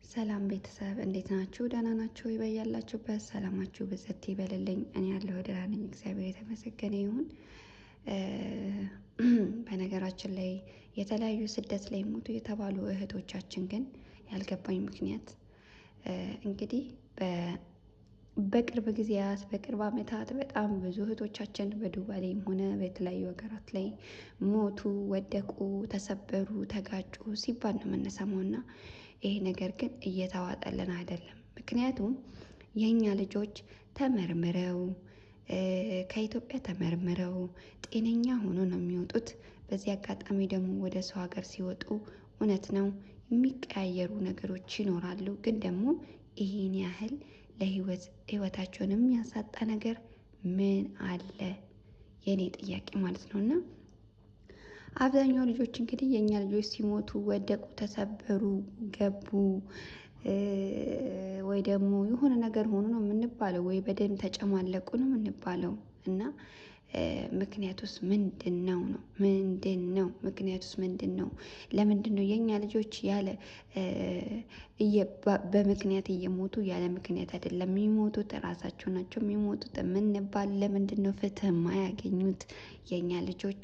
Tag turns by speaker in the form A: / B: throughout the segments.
A: ሰላም ቤተሰብ እንዴት ናችሁ? ደህና ናችሁ? ይበያላችሁበት ሰላማችሁ ብዝት ይበልልኝ። እኔ ያለሁ ደህና ነኝ፣ እግዚአብሔር የተመሰገነ ይሁን። በነገራችን ላይ የተለያዩ ስደት ላይ ሞቱ የተባሉ እህቶቻችን ግን ያልገባኝ ምክንያት እንግዲህ በቅርብ ጊዜያት በቅርብ ዓመታት በጣም ብዙ እህቶቻችን በዱባይ ላይም ሆነ በተለያዩ ሀገራት ላይ ሞቱ፣ ወደቁ፣ ተሰበሩ፣ ተጋጩ ሲባል ነው የምንሰማው እና ይሄ ነገር ግን እየተዋጠልን አይደለም። ምክንያቱም የእኛ ልጆች ተመርምረው ከኢትዮጵያ ተመርምረው ጤነኛ ሆኖ ነው የሚወጡት። በዚህ አጋጣሚ ደግሞ ወደ ሰው ሀገር ሲወጡ እውነት ነው የሚቀያየሩ ነገሮች ይኖራሉ። ግን ደግሞ ይሄን ያህል ለህይወት ህይወታቸውን የሚያሳጣ ነገር ምን አለ? የኔ ጥያቄ ማለት ነው። እና አብዛኛው ልጆች እንግዲህ የእኛ ልጆች ሲሞቱ ወደቁ፣ ተሰበሩ፣ ገቡ ወይ ደግሞ የሆነ ነገር ሆኖ ነው የምንባለው፣ ወይ በደም ተጨማለቁ ነው የምንባለው። እና ምክንያቱስ ምንድን ነው ነው ምንድን ነው ምክንያቱስ ምንድን ነው? ለምንድን ነው የእኛ ልጆች ያለ በምክንያት እየሞቱ ያለ ምክንያት አይደለም የሚሞቱት፣ ራሳቸው ናቸው የሚሞቱት የምንባል ለምንድን ነው ፍትህ የማያገኙት የእኛ ልጆች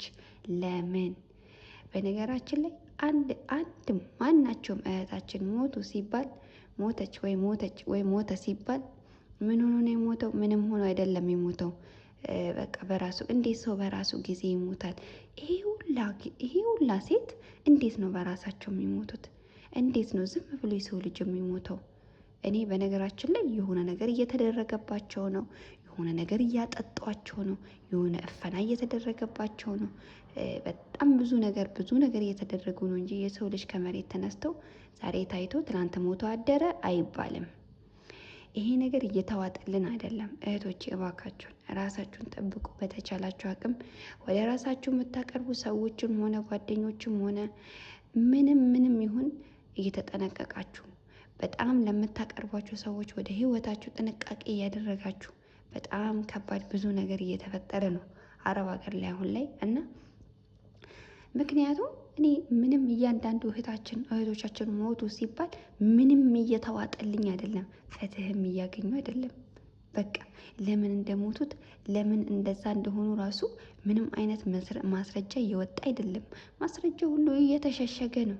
A: ለምን? በነገራችን ላይ አንድ አንድ ማናቸውም እህታችን ሞቱ ሲባል ሞተች ወይ ሞተች ወይ ሞተ ሲባል ምን ሆኖ ነው የሞተው? ምንም ሆኖ አይደለም የሞተው። በቃ በራሱ እንዴት ሰው በራሱ ጊዜ ይሞታል? ይሄ ሁላ ሴት እንዴት ነው በራሳቸው የሚሞቱት? እንዴት ነው ዝም ብሎ የሰው ልጅ የሚሞተው? እኔ በነገራችን ላይ የሆነ ነገር እየተደረገባቸው ነው፣ የሆነ ነገር እያጠጧቸው ነው፣ የሆነ እፈና እየተደረገባቸው ነው። በጣም ብዙ ነገር ብዙ ነገር እየተደረጉ ነው እንጂ የሰው ልጅ ከመሬት ተነስተው ዛሬ ታይቶ ትናንት ሞቶ አደረ አይባልም። ይሄ ነገር እየተዋጠልን አይደለም። እህቶቼ እባካችሁን ራሳችሁን ጠብቁ። በተቻላችሁ አቅም ወደ ራሳችሁ የምታቀርቡ ሰዎችም ሆነ ጓደኞችም ሆነ ምንም ምንም ይሁን እየተጠነቀቃችሁ በጣም ለምታቀርቧቸው ሰዎች ወደ ህይወታችሁ ጥንቃቄ እያደረጋችሁ በጣም ከባድ ብዙ ነገር እየተፈጠረ ነው አረብ ሀገር ላይ አሁን ላይ እና ምክንያቱም እኔ ምንም እያንዳንዱ እህታችን እህቶቻችን ሞቱ ሲባል ምንም እየተዋጠልኝ አይደለም፣ ፍትህም እያገኙ አይደለም። በቃ ለምን እንደሞቱት ለምን እንደዛ እንደሆኑ ራሱ ምንም አይነት ማስረጃ እየወጣ አይደለም። ማስረጃ ሁሉ እየተሸሸገ ነው።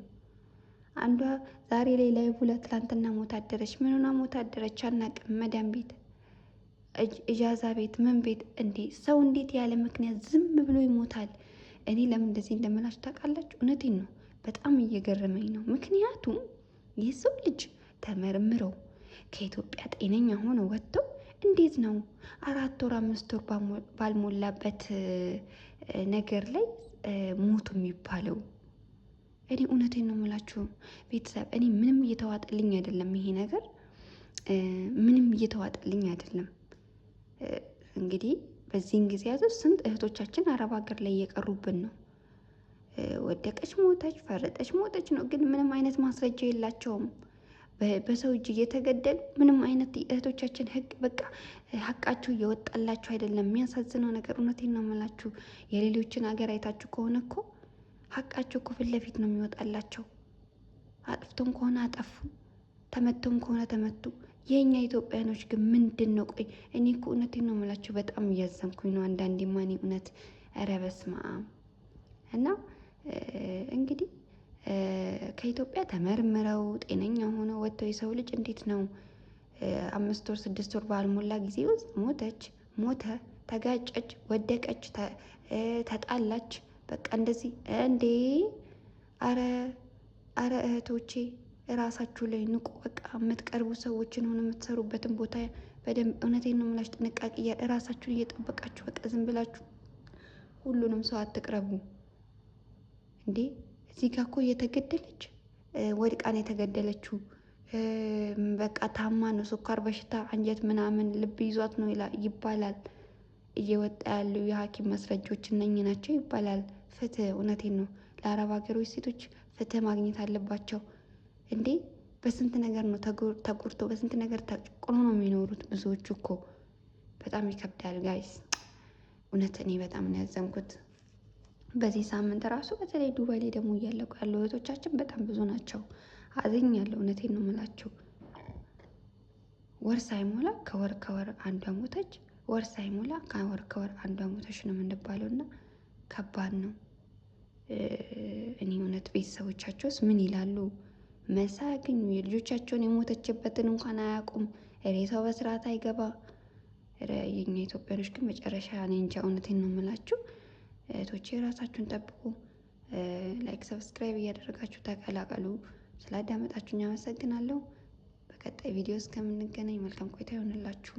A: አንዷ ዛሬ ላይ ላይ ብላ ትላንትና ሞት አደረች። ምን ሆና ሞት አደረች አናቅም። መዳም ቤት፣ إجازة ቤት፣ ምን ቤት እንዴ! ሰው እንዴት ያለ ምክንያት ዝም ብሎ ይሞታል? እኔ ለምን እንደዚህ እንደምላችሁ ታውቃላችሁ? እውነቴን ነው። በጣም እየገረመኝ ነው። ምክንያቱም የሰው ልጅ ተመርምረው ከኢትዮጵያ ጤነኛ ሆኖ ወጥተው እንዴት ነው 4 ወር 5 ወር ባልሞላበት ነገር ላይ ሞቱ የሚባለው? እኔ እውነቴን ነው የምላችሁ ቤተሰብ፣ እኔ ምንም እየተዋጠልኝ አይደለም። ይሄ ነገር ምንም እየተዋጠልኝ አይደለም። እንግዲህ በዚህን ጊዜያት ውስጥ ስንት እህቶቻችን አረብ ሀገር ላይ እየቀሩብን ነው። ወደቀች፣ ሞተች፣ ፈረጠች፣ ሞተች ነው። ግን ምንም አይነት ማስረጃ የላቸውም። በሰው እጅ እየተገደሉ ምንም አይነት እህቶቻችን ህግ በቃ ሀቃቸው እየወጣላቸው አይደለም። የሚያሳዝነው ነገር እውነቴን ነው የምላችሁ የሌሎችን ሀገር አይታችሁ ከሆነ እኮ ሀቃቸው እኮ ፊት ለፊት ነው የሚወጣላቸው። አጥፍቶም ከሆነ አጠፉ፣ ተመቶም ከሆነ ተመቱ። የእኛ ኢትዮጵያኖች ግን ምንድን ነው? ቆይ እኔ እኮ እውነቴን ነው የምላችሁ በጣም እያዘንኩኝ ነው። አንዳንዴ ማኔ እውነት ኧረ በስመ አብ። እና እንግዲህ ከኢትዮጵያ ተመርምረው ጤነኛ ሆነው ወጥተው የሰው ልጅ እንዴት ነው 5 ወር 6 ወር ባልሞላ ጊዜ ውስጥ ሞተች፣ ሞተ፣ ተጋጨች፣ ወደቀች፣ ተጣላች፣ በቃ እንደዚህ እንዴ! አረ አረ እህቶቼ እራሳችሁ ላይ ንቁ። በቃ የምትቀርቡ ሰዎችን ሆነ የምትሰሩበትን ቦታ በደንብ እውነቴን ነው የምላችሁ ጥንቃቄ እራሳችሁን እየጠበቃችሁ በቃ ዝም ብላችሁ ሁሉንም ሰው አትቅረቡ። እንዴ እዚህ ጋ እኮ እየተገደለች ወድቃን የተገደለችው በቃ ታማ ነው፣ ስኳር በሽታ አንጀት ምናምን ልብ ይዟት ነው ይባላል። እየወጣ ያሉ የሐኪም ማስረጃዎች እነኚህ ናቸው ይባላል። ፍትህ እውነቴን ነው ለአረብ ሀገሮች ሴቶች ፍትህ ማግኘት አለባቸው። እንዴ በስንት ነገር ነው ተጎድቶ በስንት ነገር ተጨቁኖ ነው የሚኖሩት ብዙዎቹ እኮ። በጣም ይከብዳል guys። እውነት እኔ በጣም ነው ያዘንኩት። በዚህ ሳምንት ራሱ በተለይ ዱባይ ላይ ደግሞ እያለቁ ያሉ እህቶቻችን በጣም ብዙ ናቸው። አዝኛለሁ። እውነቴን ነው የምላችሁ። ወር ሳይሞላ ከወር ከወር አንዷ ሞተች። ወር ሳይሞላ ከወር ከወር አንዷ ሞተች ነው የምንባለው እና ከባድ ነው። እኔ እውነት ቤተሰቦቻቸውስ ምን ይላሉ? መልስ አያገኙ። የልጆቻቸውን የሞተችበትን እንኳን አያውቁም። ሬሳው በስርዓት አይገባ። የኛ ኢትዮጵያኖች ግን መጨረሻ እኔ እንጃ። እውነቴን ነው የምላችሁ እህቶቼ፣ ራሳችሁን ጠብቁ። Like፣ subscribe እያደረጋችሁ ተቀላቀሉ። ስላዳመጣችሁኝ አመሰግናለሁ። በቀጣይ ቪዲዮ እስከምንገናኝ መልካም ቆይታ ይሆንላችሁ።